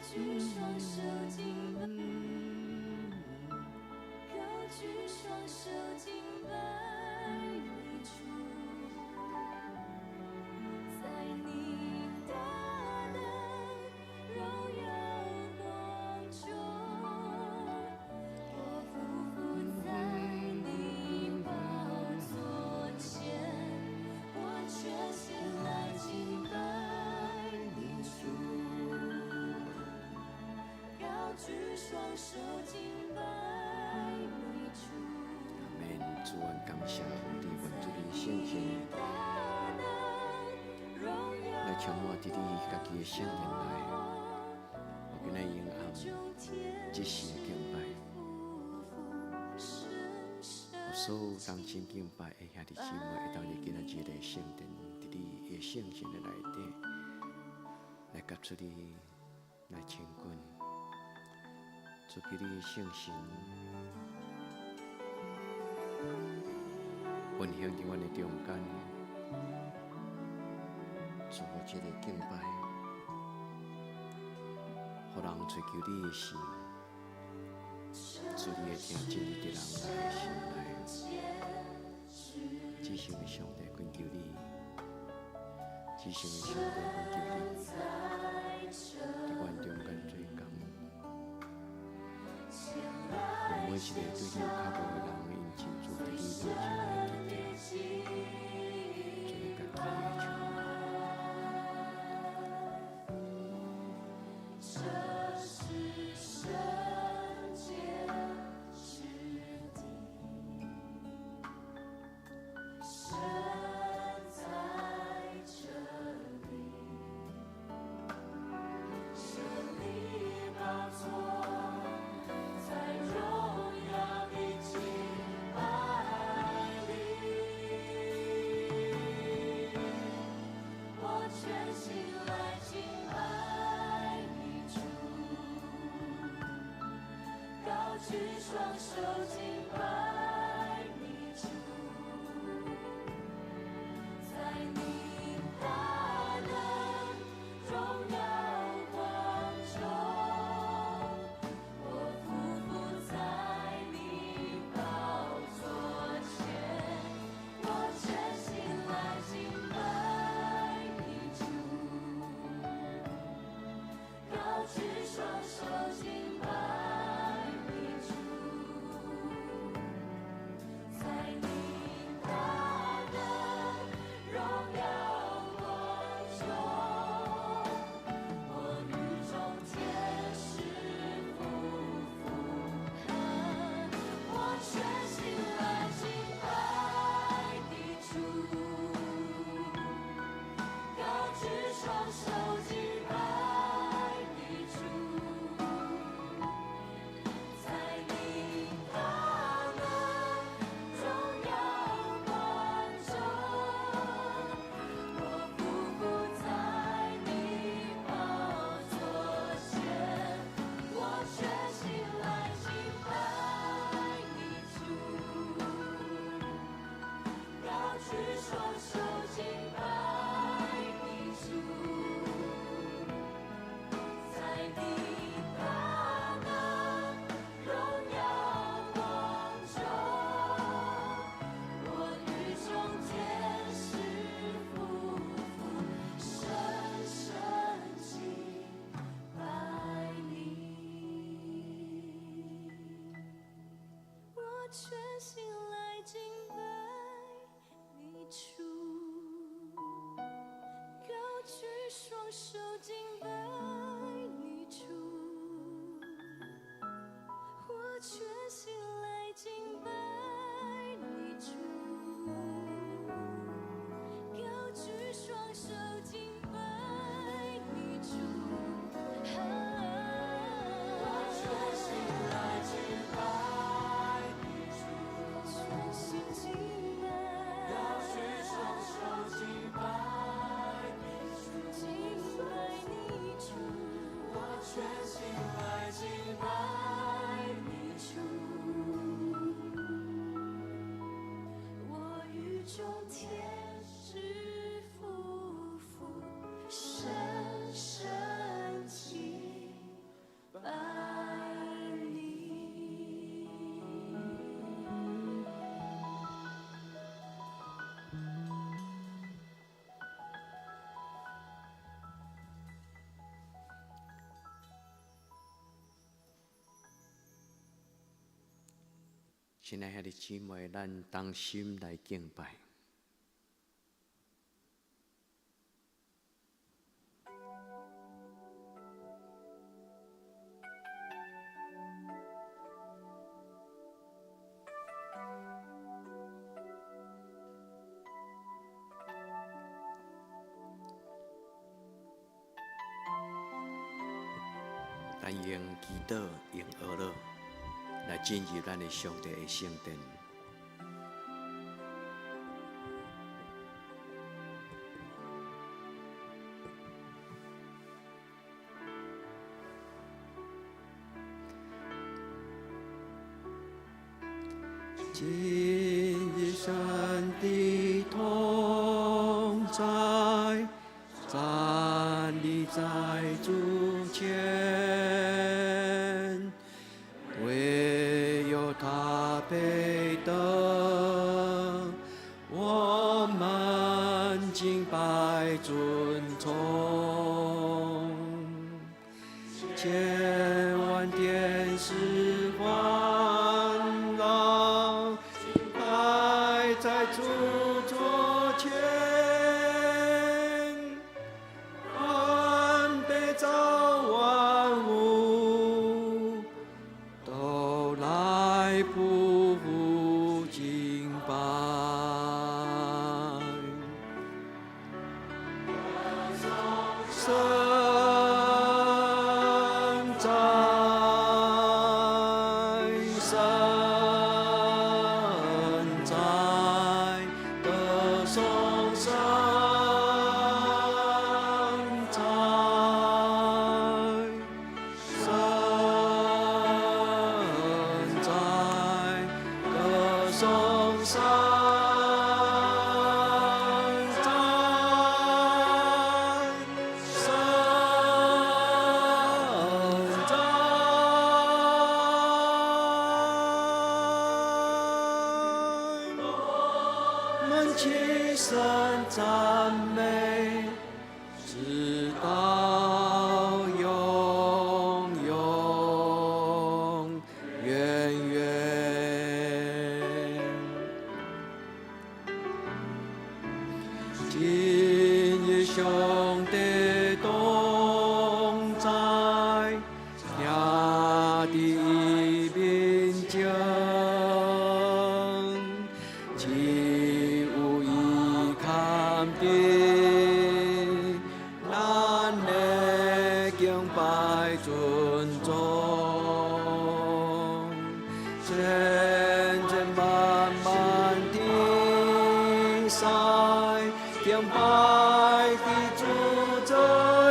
舉雙手敬拜，高舉雙手敬拜你主，在你大能榮耀光中，我俯伏在你寶座前，我全心來敬拜你主，高舉雙手敬拜你主。阿門。主啊，感謝你，願主你聖靈來充滿佇你家己的聖殿內，予今仔日永暗這時的敬拜，予所有同心敬拜的兄弟姊妹，會當佇今仔日的聖殿，佇你的聖殿的內底，來佮主你來親近，主給你聖神運行佇阮的中間，做這个敬拜，予人追求你的時，主你會聽進入佇人來的心內。至聖的上帝，懇求你，至聖的上帝，懇求你，佇阮中間做工，予每一個對你有腳步的人，𪜶真主佇你面前來得著，做你家己的充滿。這是聖潔之地，神在這裡，設立寶座在榮耀的敬拜裡，我全心來敬拜你主，高舉雙手敬拜你主，在你大能榮耀光中，我俯伏在你寶座前，我全心來敬拜你主，高舉雙手敬拜你主，在你大能榮耀光中，我與眾天使俯伏，我全心來敬拜你主，高舉雙手敬拜你主，在你大能榮耀光中，我俯伏在你寶座前，我全心來敬拜你主，高舉雙手敬拜你主，在你大能榮耀光中，我與眾天使俯伏，深深敬拜你。我全心來敬拜你主，高舉雙手敬拜你主，我全心來敬拜你主，高舉雙手敬拜你主。我全心來敬拜你主，全心敬拜，高舉雙手敬拜你主，敬拜你主。親愛兄弟姊妹，咱同心來敬拜。咱用祈禱，用哀樂來進入咱的上帝的聖殿。今日神的同在，站立在主前，唯有他配得我們敬拜尊崇。千萬天使環繞，敬拜在主座前，凡被造萬物都來匍匐敬拜。聖哉，聖哉，歌頌聖哉，聖哉，歌頌聖哉，聖哉。我們齊聲讚美，直到永永遠遠。今日上帝同在，行佇伊面前，只有伊堪得咱的敬拜尊崇，千千萬萬天使敬拜佇主座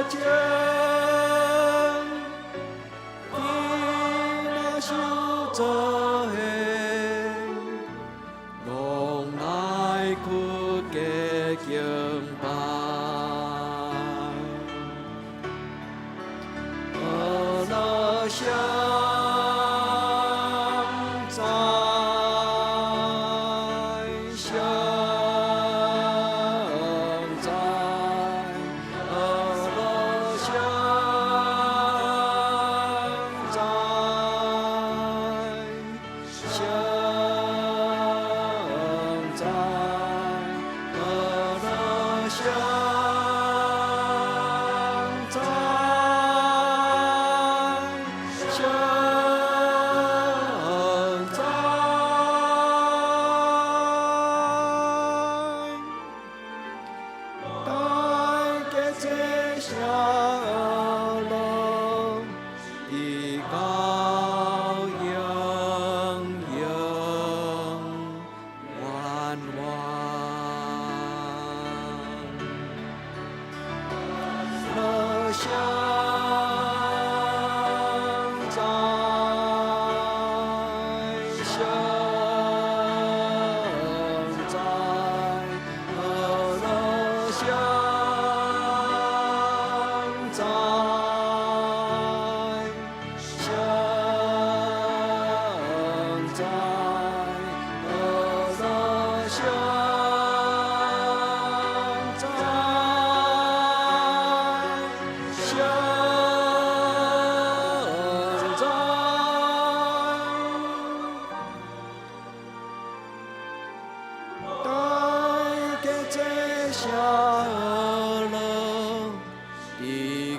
前，佇那受造的，攏來屈膝敬拜。阿樂聖哉，聖哉，阿樂聖哉，聖哉，阿樂聖哉，聖哉。大家齊聲樂，直到永永遠遠。樂聖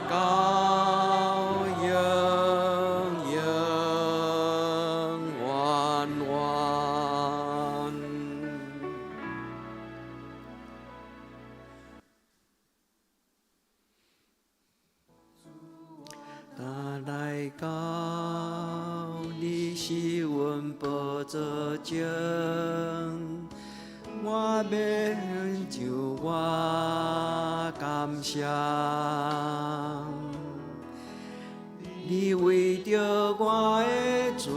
到永永遠遠。呾來到，你是阮寶座前，我欲獻上我感謝。你為著我的罪，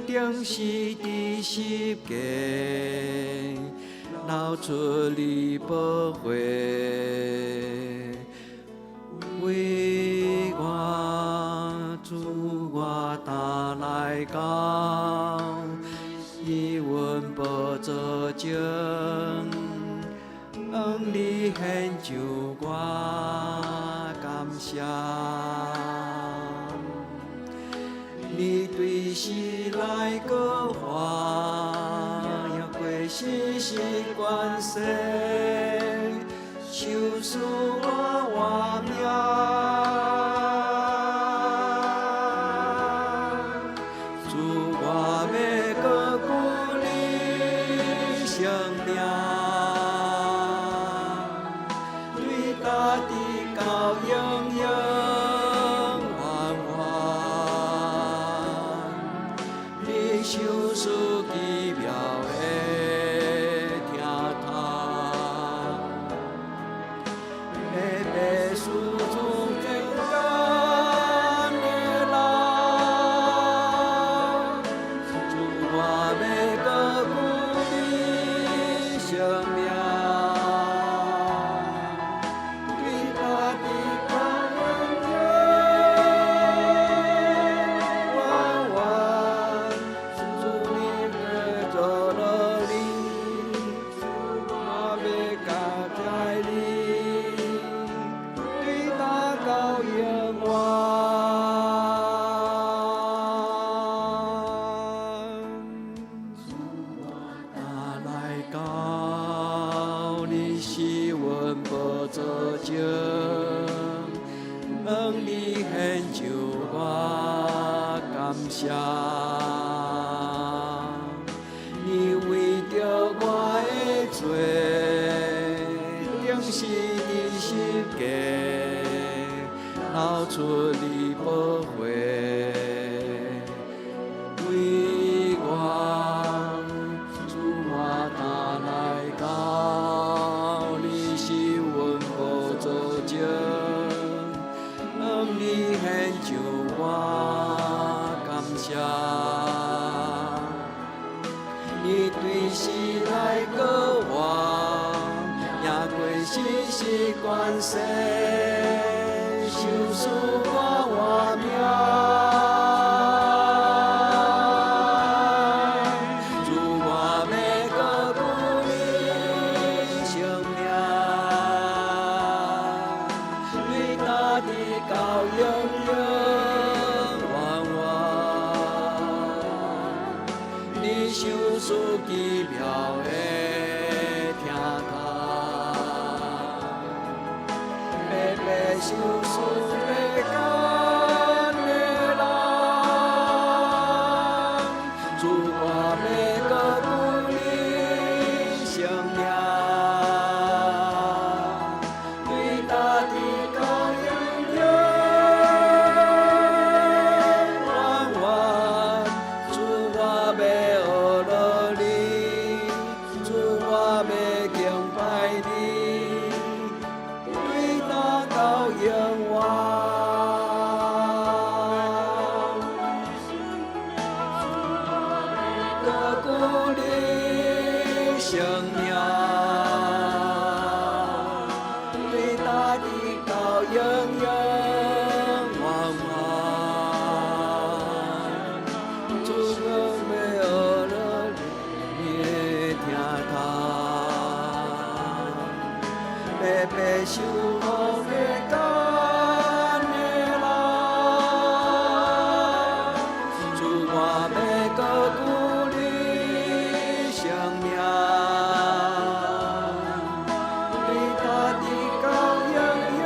釘死佇十架，流出你寶血，為我主我呾來到，你阮寶座前，向你獻上我感謝。你對死來過活，贏過死是權勢，賞賜我活命。主我欲高舉你聖名，對大地到永永遠遠。你賞賜奇妙的疼痛，白白輸出天間的人，主我欲高舉你聖名，對大地到永永遠遠。主你欲做落你，我欲感謝你，對大到永遠。呾來到，你是阮寶座前，向你獻上我感謝。你為著我的罪，釘死佇十架，流出你寶血，為我主我呾來到，你是阮寶座前，向你獻上我感謝。你對死來過活，贏過死是權勢，賞賜我活命。主我欲高舉你聖名，對大地到永永遠遠。你賞賜奇妙的疼痛，白白受死世間的人，主我欲高舉你聖名，對大地到永永遠遠。主我欲學落你，主我欲敬拜你，對大到永遠。高舉你聖名，對大地到永永遠遠。主我欲學落你的疼痛，白白受苦世間的人，主我欲高舉你聖名，對大地到永永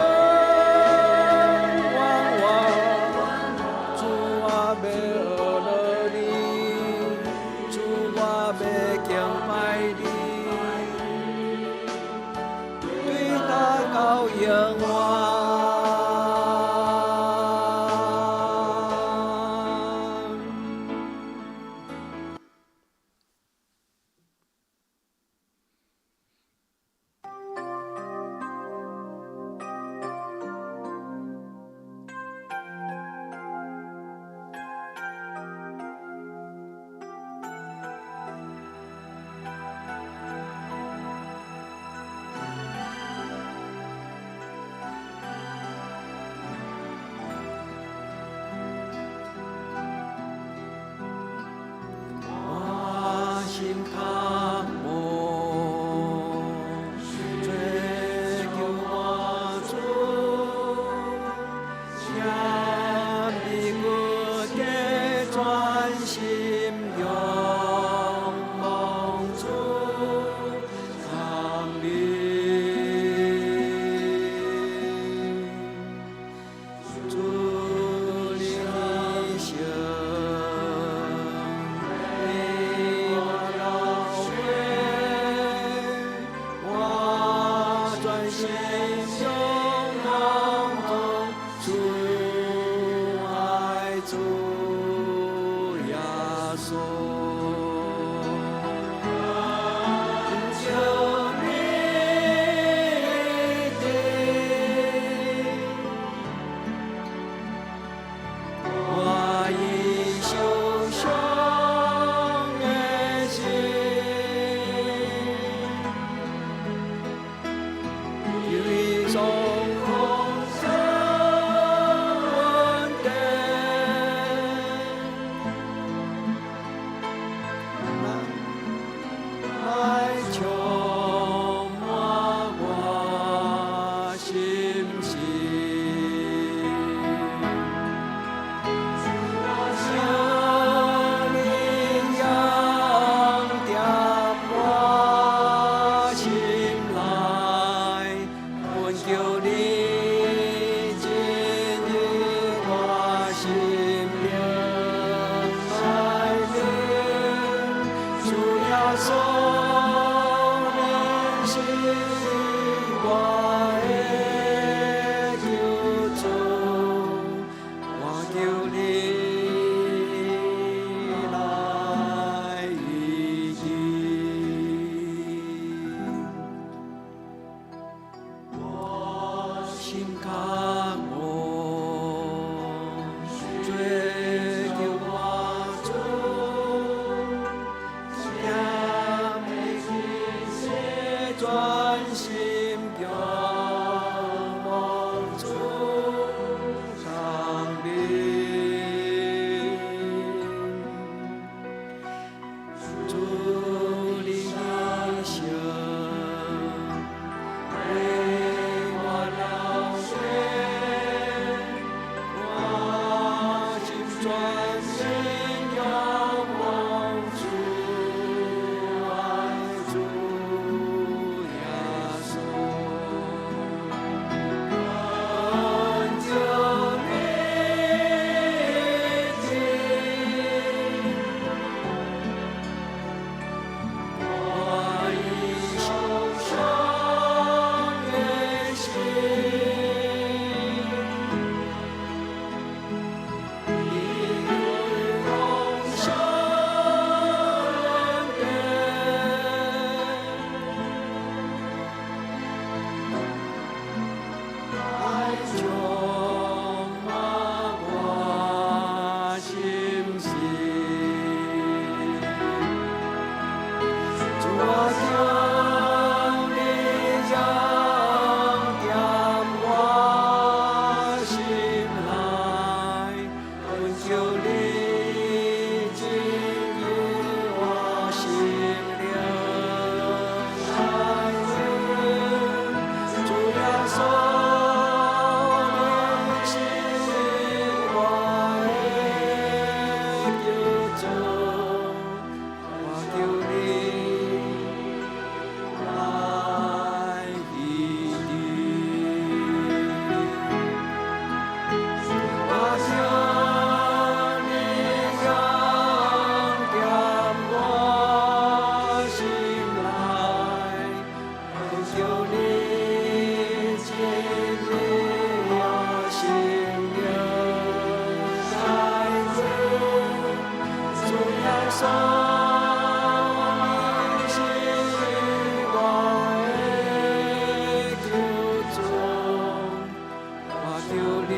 求你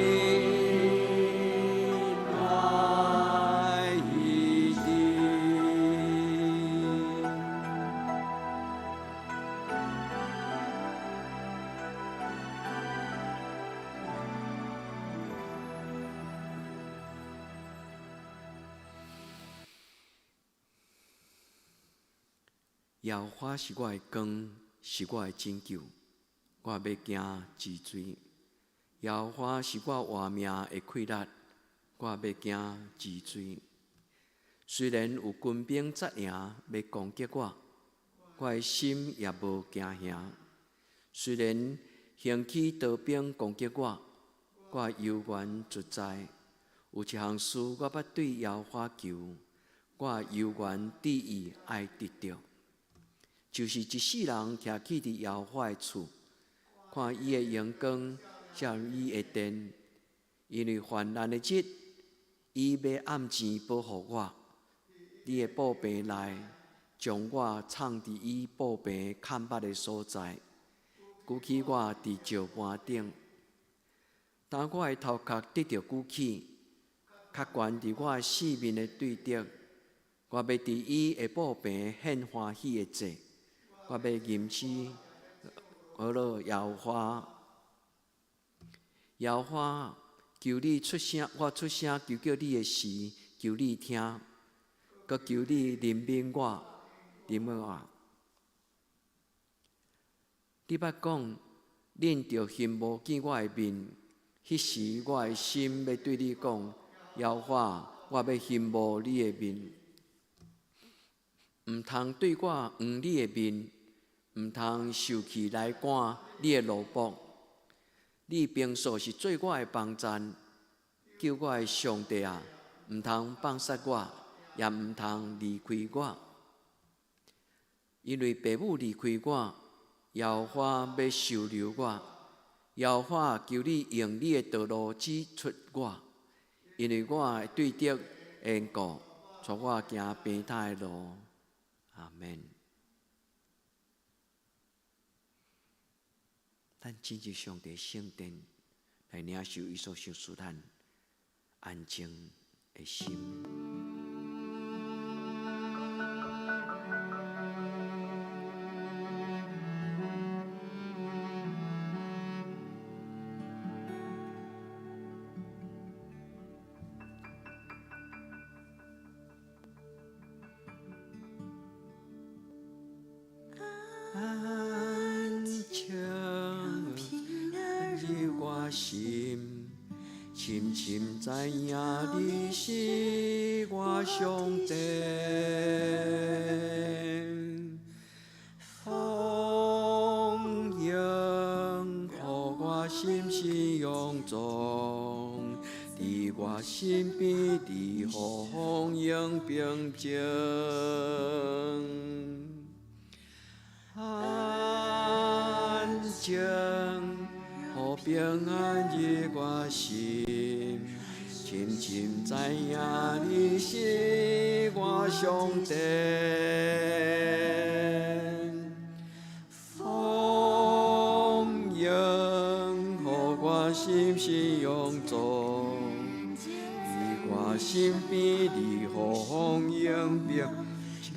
来医治。耶和华是我的光，是我的拯救，我欲行之罪。耶和华是我活命的气力，我欲行之罪。虽然有军兵扎营欲攻击我，我的心也无惊吓。虽然兴起刀兵攻击我，我犹原自在。有一项事我捌对耶和华求，我犹原志意爱得著。就是一世人徛起伫耶和华的厝，看伊的荣光，照伊的殿。因为患难的日，伊欲暗钱保护我。你的布棚内，将我藏伫伊布棚坎捌的所在，举起我伫石盘顶。当我的头壳得著举起，较悬伫我四面的对敌，我欲伫伊的布棚献欢喜的祭。我欲吟诗，歌颂耶和华。耶和华，求你出声，我出声求叫你的时，求你听，阁求你怜悯我，怜悯我。你捌讲，恁著欣慕见我的面，彼时我的心欲对你讲，耶和华，我欲欣慕你的面。毋通对我掩你的面，毋通受气来赶你的奴仆。你平素是做我的帮赞，救我的上帝啊，毋通放杀我，也毋通离开我。因为父母离开我，耶和华欲收留我。耶和华，求你用你的道路指出我，因为我的对敌缘故，带我行平坦的路。阿门。咱进入上帝圣殿，来领受伊所赏赐咱安静的心。安静入我心，深深知影你是我上帝。丰盈予我心是勇壮，伫我身边，你予丰盈平静。安静，予平安入我心，深深知影你是我上帝。丰盈，予我心是勇壮，伫我身边，你予丰盈平静。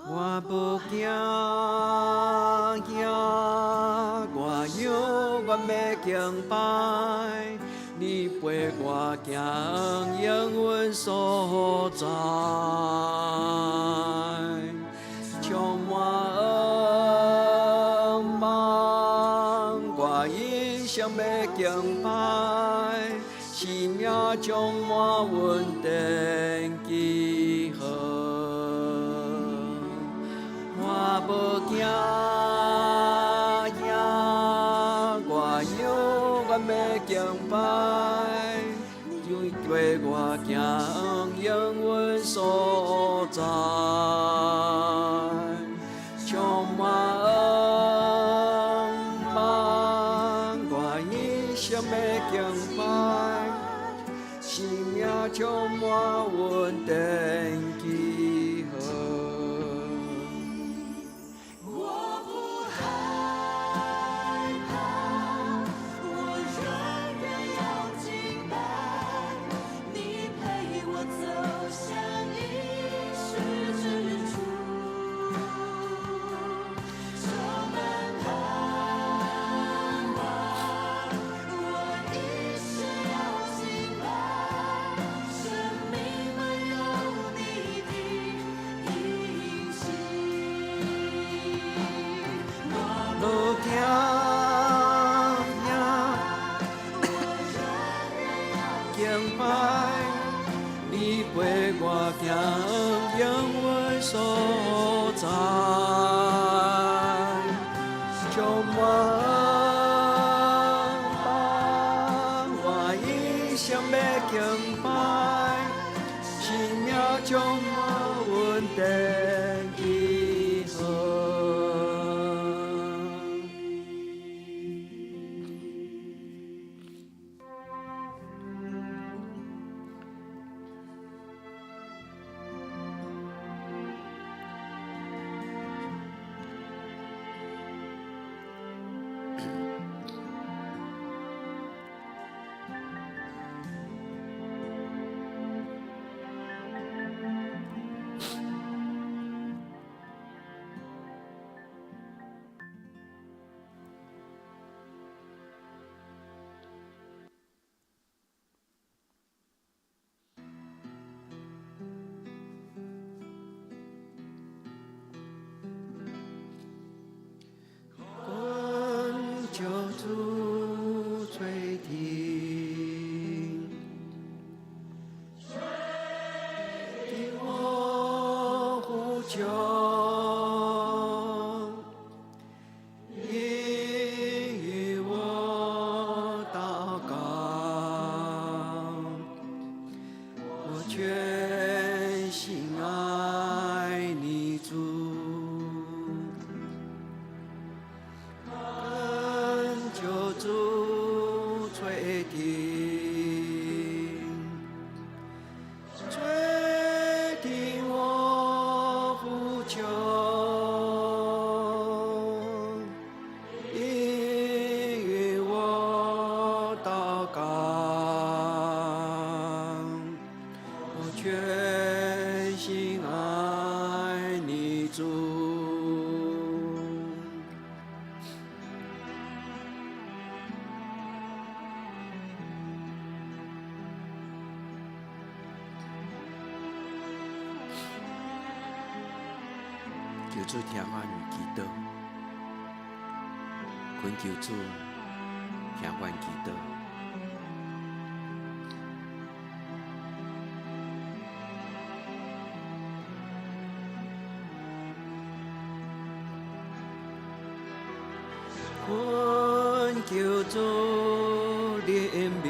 我无惊惊，我犹原欲敬拜，你陪我行永远所在，充满向望，我一生欲敬拜，生命充满恩典记号。我无惊惊，欲敬拜，你陪我行永远所在，充滿恩望，我一生欲敬拜，生命充滿恩典記號。我不害怕，我仍然要敬拜。你陪我走向應許之處，充滿盼望。我一生要敬拜，生命滿有你的應許。我無驚我仍然要敬拜，你陪我行永遠所在，充滿盼望，我一生欲敬拜，生命充滿恩典記號。懇求主垂聽，聽我呼求，應允我禱告，我全心愛你主。懇求主垂聽，垂聽我呼求，應允我禱告，我全心愛你主。求主聽阮祈禱，懇求主聽阮祈禱。懇求主憐憫，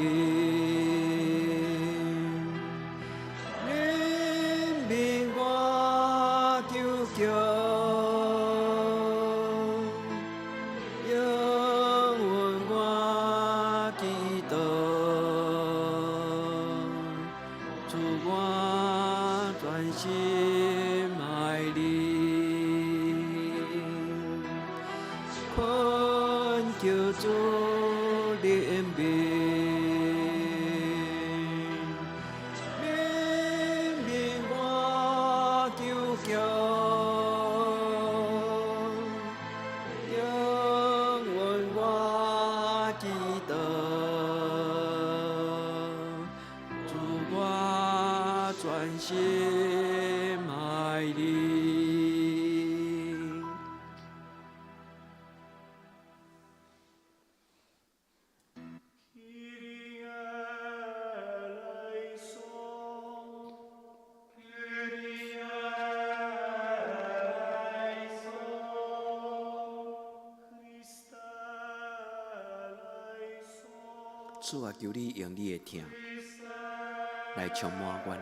憐憫我求救，應允我祈禱，主我專心愛你。懇求主憐憫，憐憫我求救，應允我祈禱，主我專心愛你。 Kyrie eleison, Kyrie eleison, Christe eleison. 主啊，求你用你的疼來充滿阮。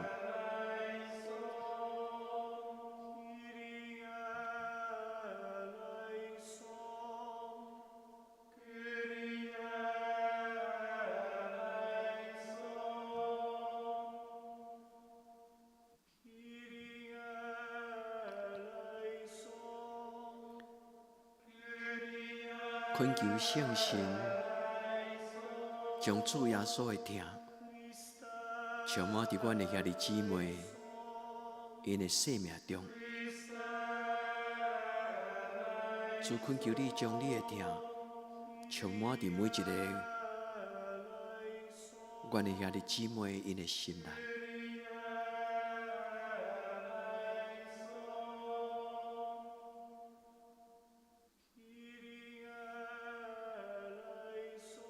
懇求聖神將主耶穌的疼充滿佇阮的兄弟姊妹𪜶的生命中。主懇求你將你的疼充滿佇每一个阮的兄弟姊妹𪜶的心內。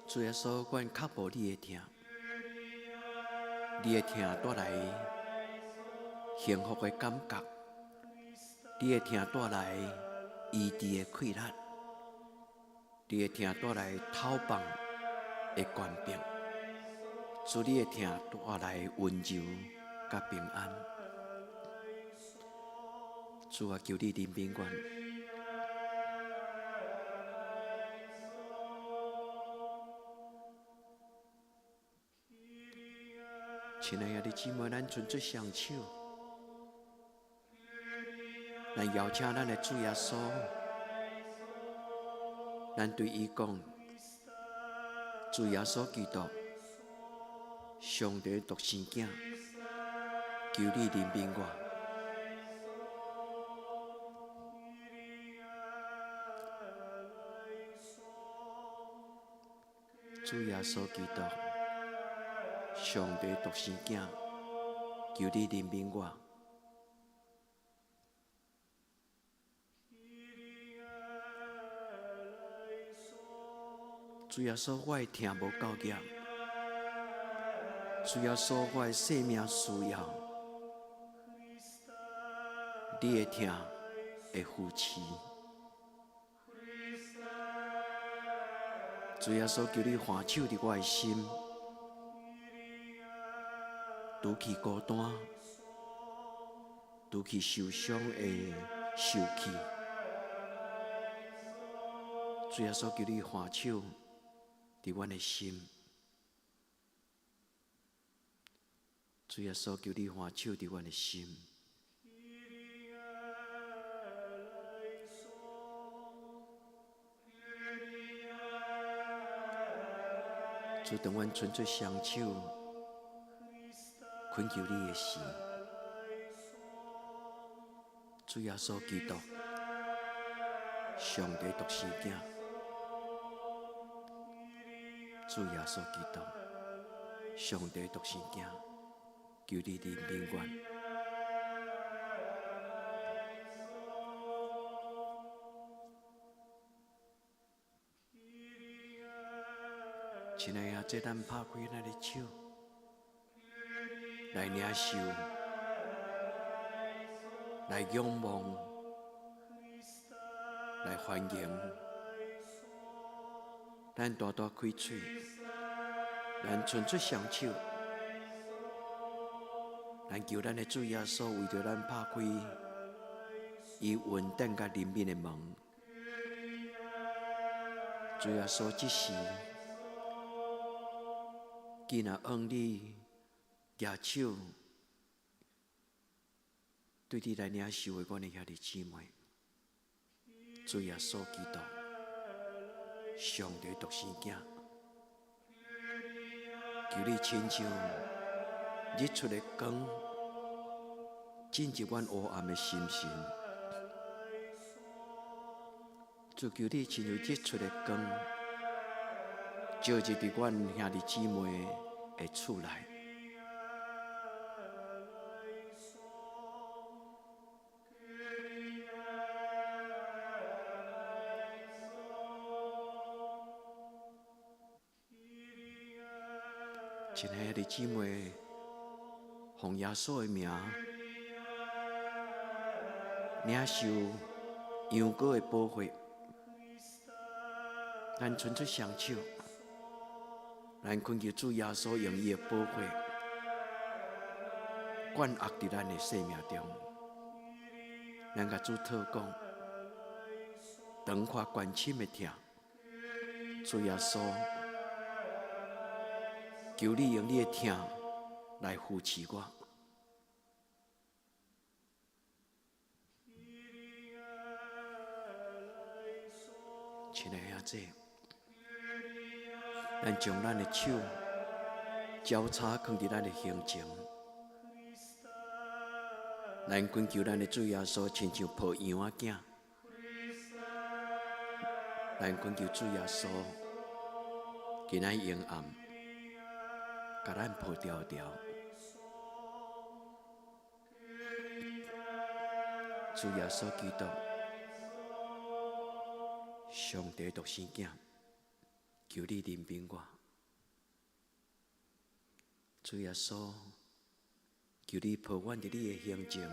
主耶穌，阮渴慕你的疼，你的疼帶來幸福的感覺，你的疼帶來醫治的氣力，你的疼帶來透放的權柄，主你的疼帶來溫柔佮平安。主啊，求你憐憫阮。親愛的姊妹，咱伸出雙手，咱邀請咱的主耶穌，咱對伊講：主耶穌基督，上帝獨生囝，求你憐憫我。主耶穌基督，上帝獨生囝，求你憐憫我。主耶穌，我的疼無夠額。主耶穌，我的生命需要你的疼的扶持。主耶穌，求你還手佇我的心，除去孤單，除去受傷的受氣。主耶穌，求你還手佇阮的心。主耶穌，求你還手佇阮的心。主，當阮伸出雙手，懇求你的時，主耶穌基督，上帝獨生囝，主耶穌基督，上帝獨生囝，求你憐憫阮。親愛的，這咱拍開咱的手，來領受，來仰望，來歡迎。咱大大開喙，咱伸出雙手，咱求咱的主耶穌為著咱拍開伊恩典佮憐憫的門。主耶穌，這時，緊若向你舉手，對你來領受的阮的兄弟姊妹，主耶穌基督，上帝獨生囝，求你親像日出的光，進入阮黑暗的心神。主求你親像日出的光，照入佇阮兄弟姊妹的厝內。親愛的姊妹，奉耶穌的名，領受羊羔的寶血，咱伸出雙手，咱懇求主耶穌用伊的寶血灌壓佇咱的生命中。咱共主禱告，斷開關心的疼，主耶穌，求你用你的疼來扶持我。親愛的兄姊，咱將咱的手交叉囥佇咱的胸前，咱懇求咱的主耶穌，親像抱羊仔囝。咱懇求主耶穌，今仔昏暗，共咱抱牢牢。主耶穌基督，上帝獨生囝，求你憐憫我。主耶穌，求你抱阮佇你的胸前，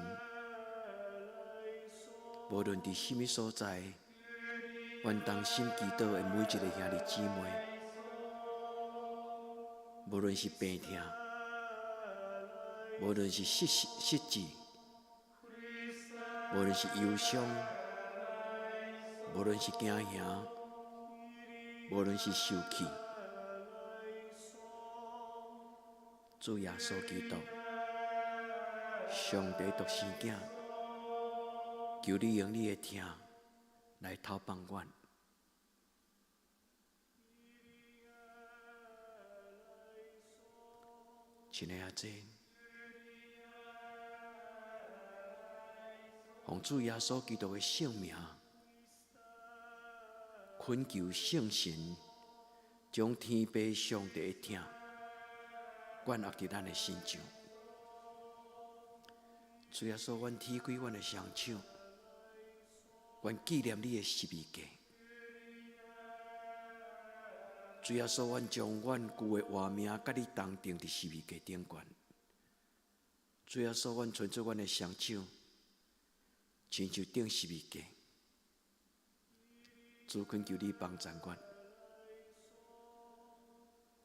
無論佇啥物所在，阮同心祈禱的每一個兄弟姊妹，無論是病痛，無論是失志，無論是憂傷，無論是驚嚇，無論是受氣，主耶穌基督，上帝獨生囝，求你用你的疼來投放阮。親愛的阿姊，奉主耶穌基督的聖名，懇求聖神將天父上帝的疼灌壓佇咱的身上。主耶穌，阮提開阮的雙手，阮紀念你的十字架。主耶穌，阮將阮舊的活命佮你同釘佇十字架頂懸。主耶穌，阮伸出阮的雙手，親像釘十字架。主懇求你幫助阮，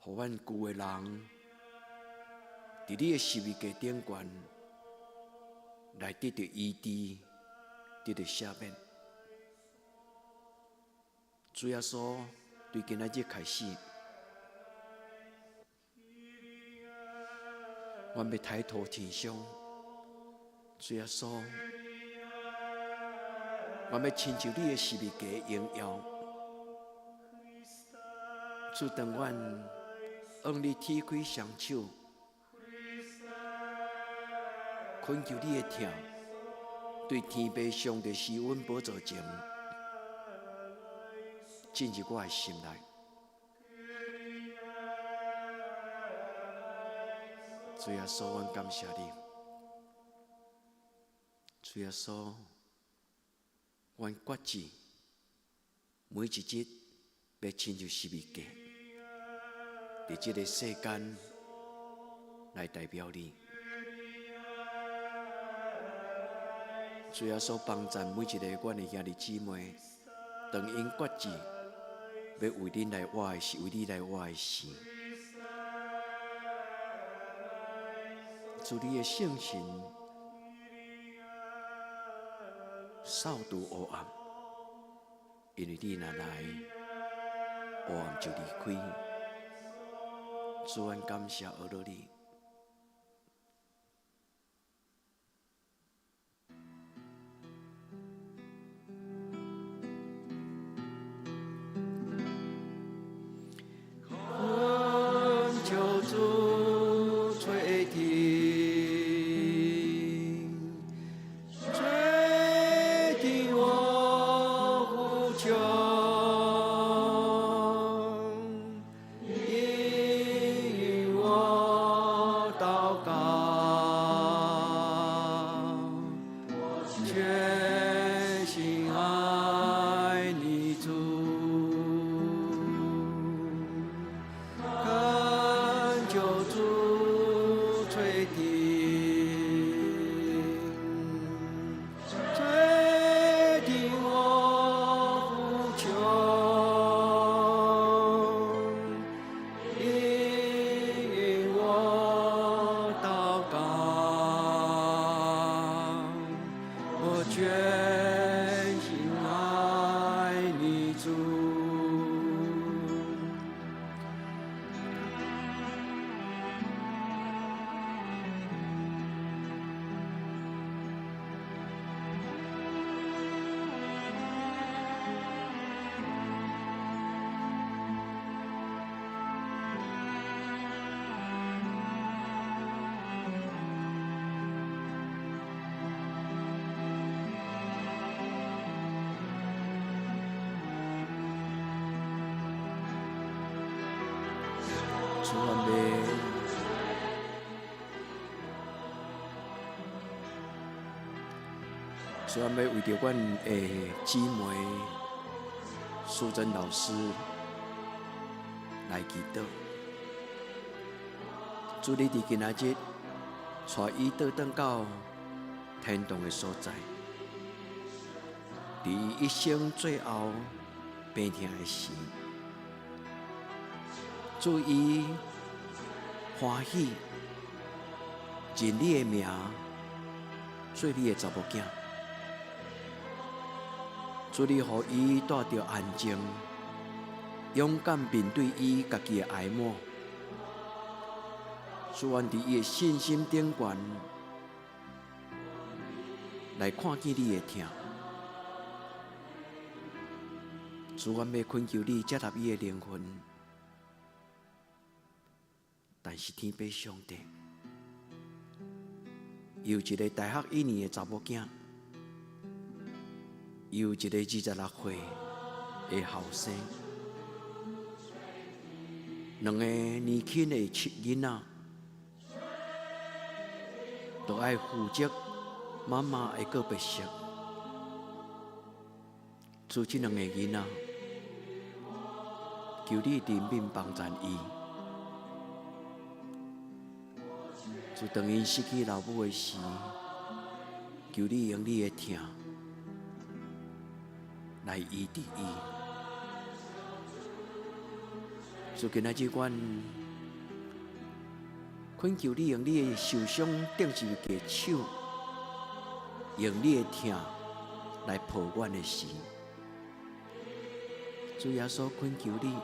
予阮舊的人佇你的十字架頂懸來得著醫治，得著赦免。主耶穌，對今仔日開始，阮欲抬頭天上，主耶穌，阮欲親像你的十字架榮耀。主當阮向你提開雙手，懇求你的疼，對天父上帝施恩寶座前，進入我的心內。主耶穌，阮感謝你。主耶穌，阮決志每一日欲親像十字架，佇這个世間來代表你。主耶穌幫贊每一個阮的兄弟姊妹，當𪜶決志欲為恁來活的時，為你來活的時，主你的聖神掃除黑暗，因為你若來，黑暗就離開。主，阮感謝阿羅你。懇求主垂聽，垂聽我呼求，應允我。主，阮欲，主，阮欲為著阮的姊妹淑珍老師來祈禱。主，你佇今仔日帶伊倒轉到天堂的所在，佇伊一生最後病痛的時，主伊歡喜認你的名做你的查某囝，主你予伊帶著安靜，勇敢面對伊家己的哀魔。主，阮佇伊的信心頂懸來看見你的疼。主，阮欲懇求你接納伊的靈魂，但是天父上帝，伊有一个大學一年的查某囝，伊有一個26歲的後生，兩個年輕的囡仔，都愛負責媽媽的告別式。主，這兩個囡仔，求你憐憫幫贊伊。主，當𪜶失去老母的時，求你用你的疼來醫治伊。主，今仔日阮懇求你用你的受傷釘十字架的手，用你的疼來抱阮的時，主耶穌懇求你，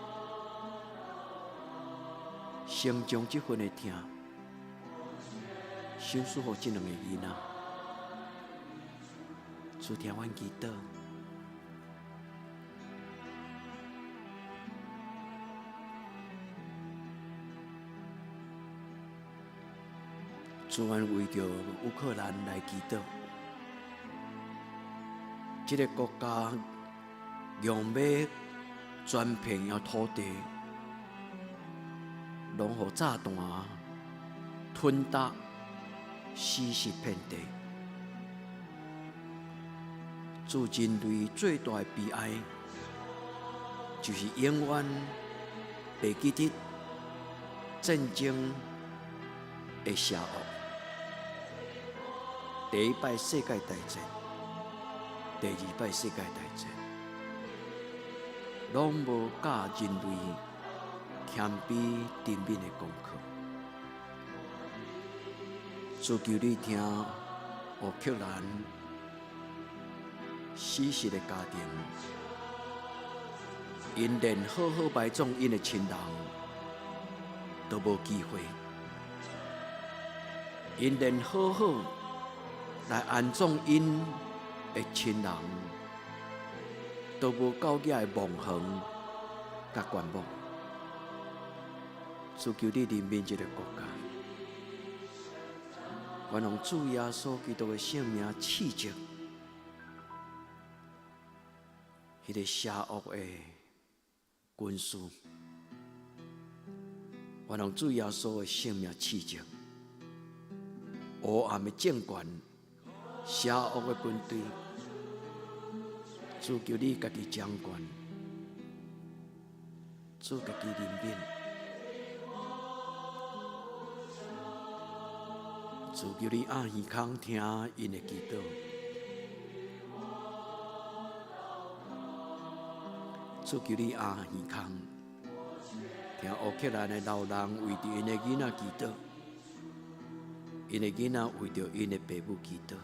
先將這份的疼賞賜予這兩個囡仔。主，聽阮祈禱。主，阮為著烏克蘭來祈禱，這个國家用欲全片的土地，攏予炸彈吞得死屍遍地。主，人類最大的悲哀，就是永遠袂記得戰爭的邪惡。第一擺世界大戰、第二擺世界大戰，攏無教人類謙卑憐憫的功課。主，求你聽烏克蘭死屍的家庭，𪜶連好好埋葬𪜶的親人都無機會，𪜶連好好來安葬𪜶的親人都無夠額的墓園佮棺木。主，求你憐憫這个國家，阮用主耶穌基督的聖名斥責彼个邪惡的軍事，阮用主耶穌的聖名斥責黑暗的政權、邪惡的軍隊。主，求你家己掌權，主家己憐憫，主，求你掩耳孔聽𪜶的祈禱，主，求你掩耳孔聽烏克蘭的老人為著𪜶的囡仔祈禱，𪜶的囡仔為著𪜶的爸母祈禱。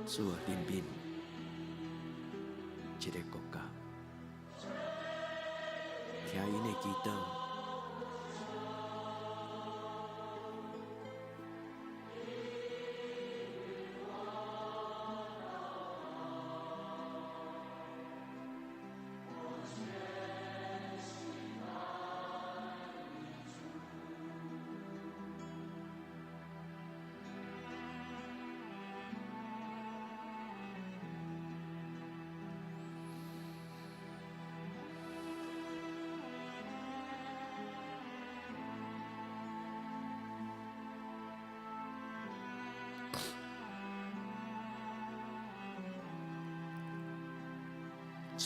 主啊，憐憫這个國家，聽𪜶的祈禱。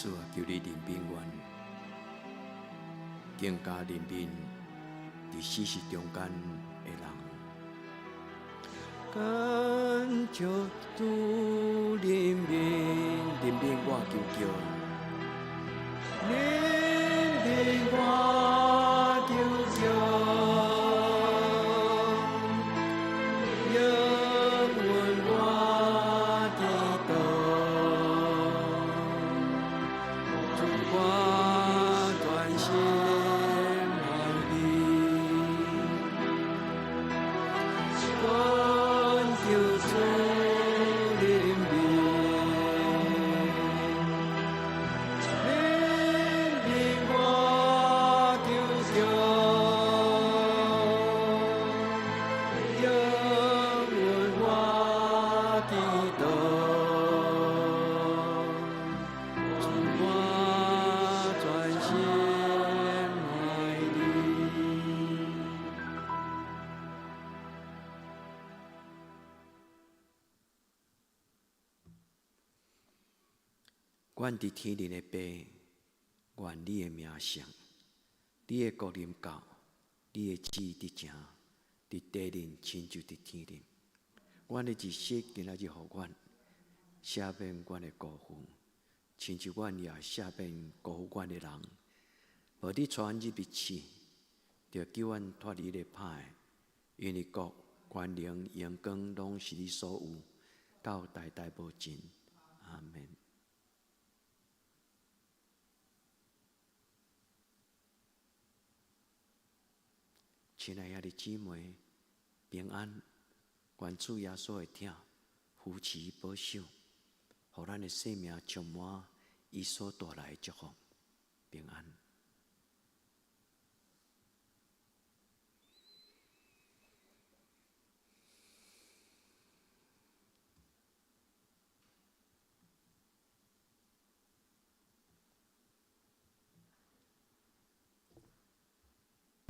主啊，求你憐憫阮，更加憐憫佇死屍中間的人。懇求主憐憫，憐憫我求叫，憐憫我求叫，應允我祈禱，主，我專心愛你。懇求主憐憫，憐憫我求叫，應允我祈禱，主，我專心愛你。阮佇天頂的父，願你的名聖，你的國臨到，你的旨意得成，佇地面親像佇天頂。阮的日食今仔日予阮，赦免阮的過犯，親像阮也赦免辜負阮的人。無你帶阮入去試，著救阮脫離彼个歹的，因為國、權能、榮光攏是你所有，到代代無盡。阿門。親愛兄弟姊妹，平安，願主耶穌的疼扶持保守，予咱的生命充滿伊所帶來的祝福。平安。